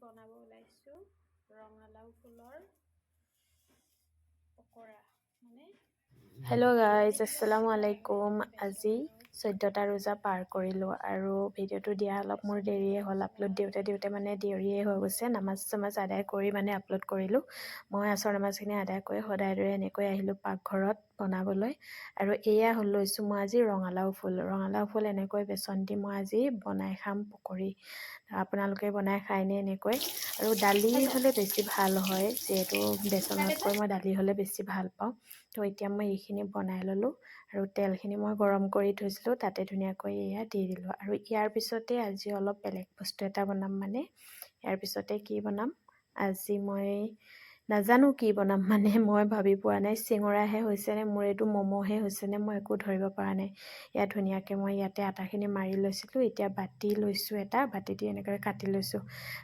বনাব ওলাইছোঁ ৰঙালাও ফুলৰ পকৰা মানে। হেল্ল' গাইজ, আসসালামু আলাইকুম। আজি 14টা ৰোজা পাৰ কৰিলোঁ আৰু ভিডিঅ'টো দিয়া অলপ মোৰ দেৰিয়ে হ'ল। আপলোড দিওঁতে দিওঁতে মানে দেৰিয়ে হৈ গৈছে। নামাজ চামাজ আদায় কৰি মানে আপলোড কৰিলোঁ মই। আচৰ নামাজখিনি আদায় কৰি সদায় দৰে এনেকৈ আহিলোঁ পাকঘৰত বনাবলৈ। আৰু এয়া হ'ল লৈছোঁ মই আজি ৰঙালাও ফুল। ৰঙালাও ফুল এনেকৈ বেচন দি মই আজি বনাই খাম পকৰি। আপোনালোকে বনাই খায়নে এনেকৈ? আৰু দালি হ'লে বেছি ভাল হয়, যিহেতু বেচনতকৈ মই দালি হ'লে বেছি ভাল পাওঁ। তো এতিয়া মই এইখিনি বনাই ল'লোঁ আৰু তেলখিনি মই গৰম কৰি থৈছিলোঁ, তাতে ধুনীয়াকৈ এয়া দি দিলোঁ। আৰু ইয়াৰ পিছতে আজি অলপ বেলেগ বস্তু এটা বনাম। মানে ইয়াৰ পিছতে কি বনাম আজি মই নাজানো। কি বনাম মানে মই ভাবি পোৱা নাই। চিঙৰাহে হৈছেনে মোৰ এইটো ম'ম'হে হৈছেনে, মই একো ধৰিব পৰা নাই। ইয়াত ধুনীয়াকৈ মই ইয়াতে আটাখিনি মাৰি লৈছিলোঁ। এতিয়া বাতি লৈছোঁ এটা, বাতি দি এনেকৈ কাটি লৈছোঁ।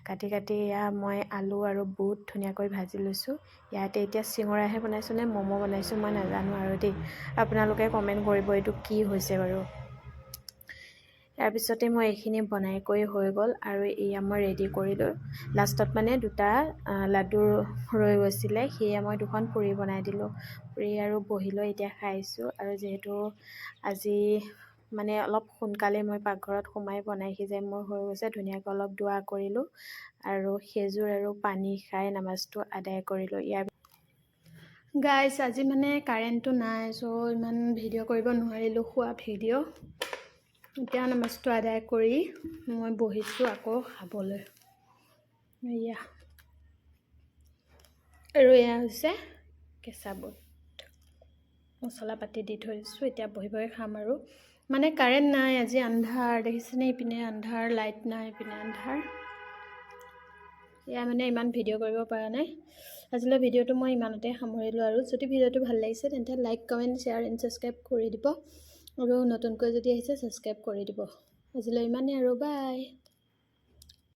কাটি কাটি এয়া মই আলু আৰু বুট ধুনীয়াকৈ ভাজি লৈছোঁ ইয়াতে। এতিয়া চিঙৰাহে বনাইছোঁ নে ম'ম' বনাইছোঁ মই নাজানো আৰু দেই। আপোনালোকে কমেণ্ট কৰিব এইটো কি হৈছে বাৰু। তাৰপিছতে মই এইখিনি বনাই কৰি হৈ গ'ল আৰু এয়া মই ৰেডি কৰিলোঁ। লাষ্টত মানে দুটা লাডু ৰৈ গৈছিলে, সেয়ে মই দুখন পুৰি বনাই দিলোঁ। পুৰি আৰু বহি লৈ এতিয়া খাইছোঁ। আৰু যিহেতু আজি মানে অলপ সোনকালে মই পাকঘৰত সোমাই বনাই সিজাই মোৰ হৈ গৈছে, ধুনীয়াকৈ অলপ দোৱা কৰিলোঁ আৰু খেজুৰ আৰু পানী খাই নামাজটো আদায় কৰিলোঁ। ইয়াৰ গাইজ, আজি মানে কাৰেণ্টটো নাই, চ' ইমান ভিডিঅ' কৰিব নোৱাৰিলোঁ খোৱা ভিডিঅ'। এতিয়া নামাজটো আদায় কৰি মই বহিছোঁ আকৌ খাবলৈ। এয়া আৰু এয়া হৈছে কেঁচা বুট, মছলা পাতি দি থৈ দিছোঁ। এতিয়া বহি বহি খাম। আৰু মানে কাৰেণ্ট নাই আজি, আন্ধাৰ দেখিছেনে? ইপিনে আন্ধাৰ, লাইট নাই, ইপিনে আন্ধাৰ। এয়া মানে ইমান ভিডিঅ' কৰিব পৰা নাই। আজিলৈ ভিডিঅ'টো মই ইমানতে সামৰিলোঁ। আৰু যদি ভিডিঅ'টো ভাল লাগিছে, তেন্তে like, comment, share and subscribe কৰি দিব। আৰু নতুনকৈ যদি আহিছে, ছাবস্ক্ৰাইব কৰি দিব। আজিলৈ ইমানেই আৰু বাই।